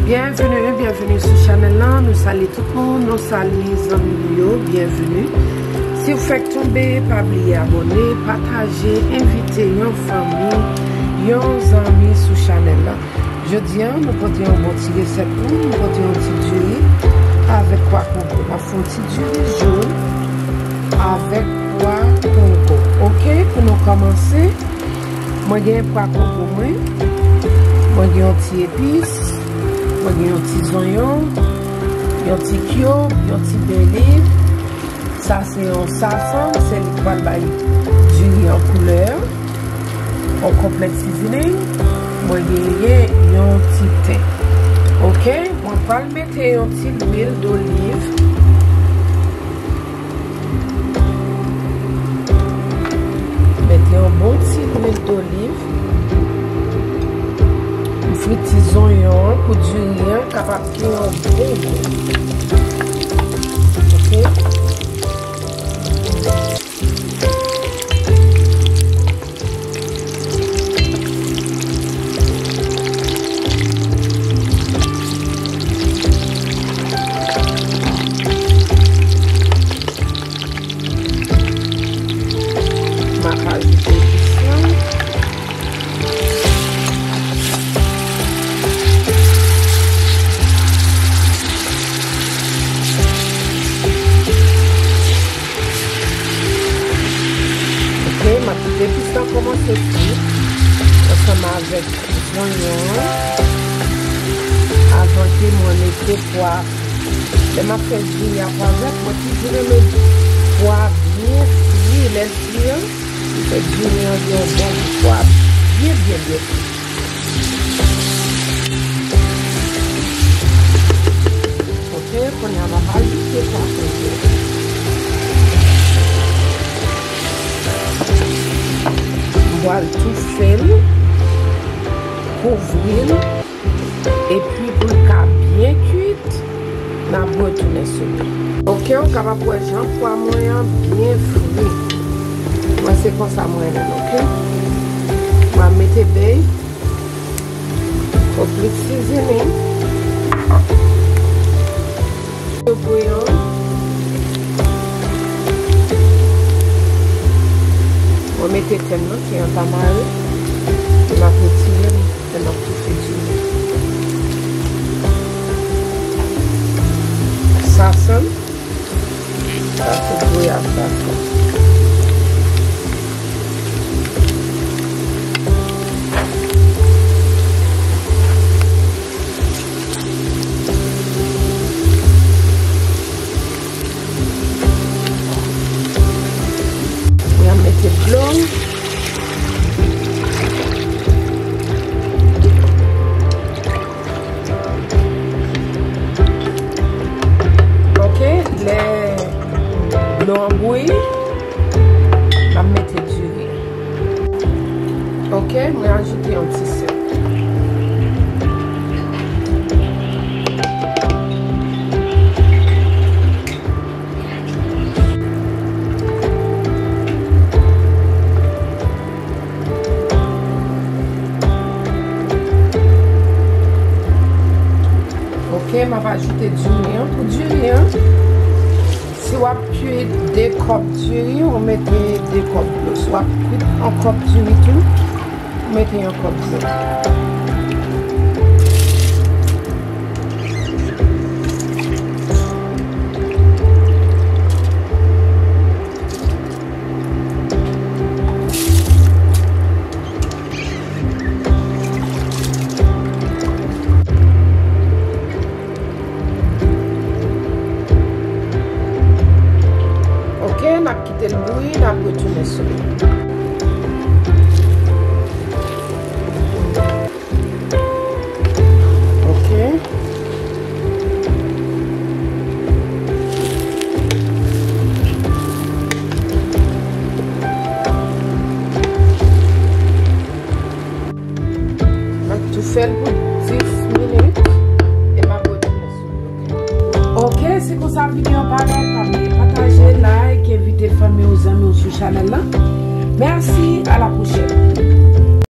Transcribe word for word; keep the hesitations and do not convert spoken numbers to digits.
Byenveni, byenveni sou chanèl lan. Nou salye tout moun, nou salye zanmi nou yo, byenveni. Si w fèk tonbe, pa bliye abòne, pataje, envite yon fanmi, yon zanmi sou chanèl lan. Jodi a, nou pote yon bon ti resèt pou nou, nou pote yon ti diri avèk pwa kongo. M ap fè yon ti diri jòn avèk pwa kongo. Oke, pou nou kòmanse, mwen gen pwa kongo mwen, mwen gen yon ti epis, mwen gen yon ti zonyon, yon ti kyob, yon ti beliv. Sa se yon sasanm, se li k pral bay diri an koulè. Yon konplèt sizinin, mwen genyen yon ti ten. Oke, mwen pral mete yon ti lwil doliv. Mete yon bon ti lwil doliv. M fri ti zonyon an pou diri an kapab gen yon bon gou. Oke. M ap ajoute epis lan. Oke, m ap kite epis lan kòmanse fri ansanm avèk zonyon an. Avan ke mwen mete pwa. Lè m ap fè diri a pwa vèt, mwen toujou renmen pwa byen fri. Lè l fri an, li fè diri an gen yon bon gou pwa byen, byen, byen fri. Oke, kounye a m ap ajoute pwa kongo. M pral toufe l, kouvri l. Epi pou l ka byen kuit, n ap retounen sou li. Oke, ou kapab wè jan pwa mwen an byen fri. Mwen se konsa mwen renmen l, oke? Mwen mete bèy, konplit sizinin. Yo bouyon. Mwen mete ten nan ki an tamari. M ap retire l. Lè m ap toufe diri. Sasanm. Sa se goyave sasanm. Mwen mete dlo. Oke, lè dlo an bouyi, m ap mete diri. Oke, mwen ajoute yon ti sèl. Oke, m ap ajoute diri an. Pou diri an, si w ap kuit de kòp diri, ou mete de kòp dlo. Si w ap kuit yon kòp diri tou, ou mete yon kòp dlo. Oke, n ap kite l bouyi, n ap retounen sou li. Oke. M ap tou fè l pou dis minit e m ap retounen sou li. Oke, se konsa videyo an parèt. Pa bliye pataje, like, envite fanmi w, zanmi w sou chanèl la. Mèsi, a la pwochèn.